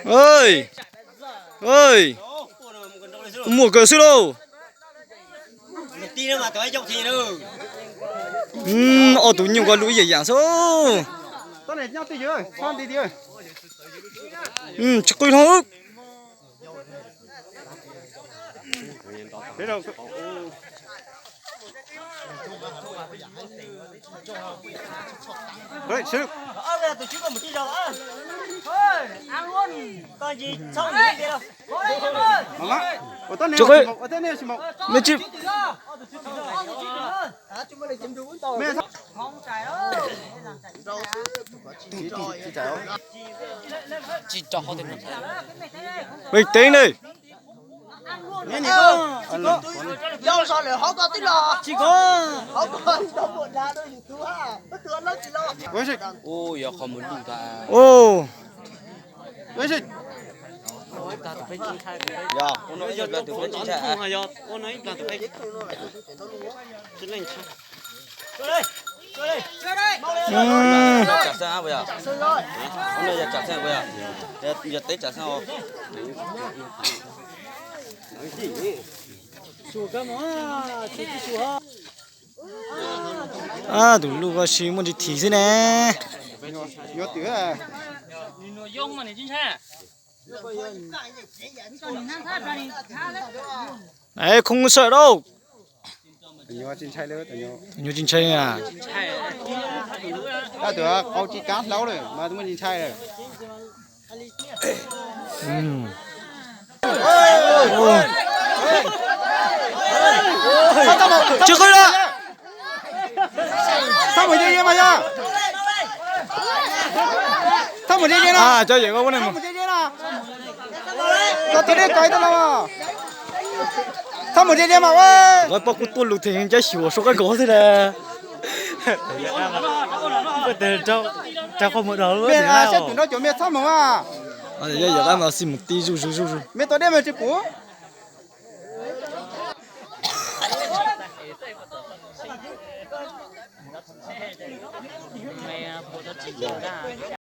Ej, ej, muaj kawg xwb lauj. Ob tug nyuj ko lus ib yam yam xwb. Tsis qw hlo. Tsis qw. Me tsis Peb teeb ne. Ab, tus luj ko sis muaj ntsis thim xwb ne. Khoob sawm lauj. Nyuaj tsis ntshai. Tab tus qau tsis kav hlaub lawm mas muaj tsis ntshai lawm. Tsis qw lawm. Txhob mus deb deb mas yog. Txhob mus deb deb no. Cov yawm ko ua ne. Txhob mus deb deb no. Txhob mus deb deb mas ua. Poj kuj tuaj lus thiab ncab xyuas sua qab nkaus thiab na. Rau qhov mus dog lub me seb tus nraub caum me txhob mus a. Yog yog qab no xij mus ti zuj zus zuj zus. Me tau deb mas tsis pum.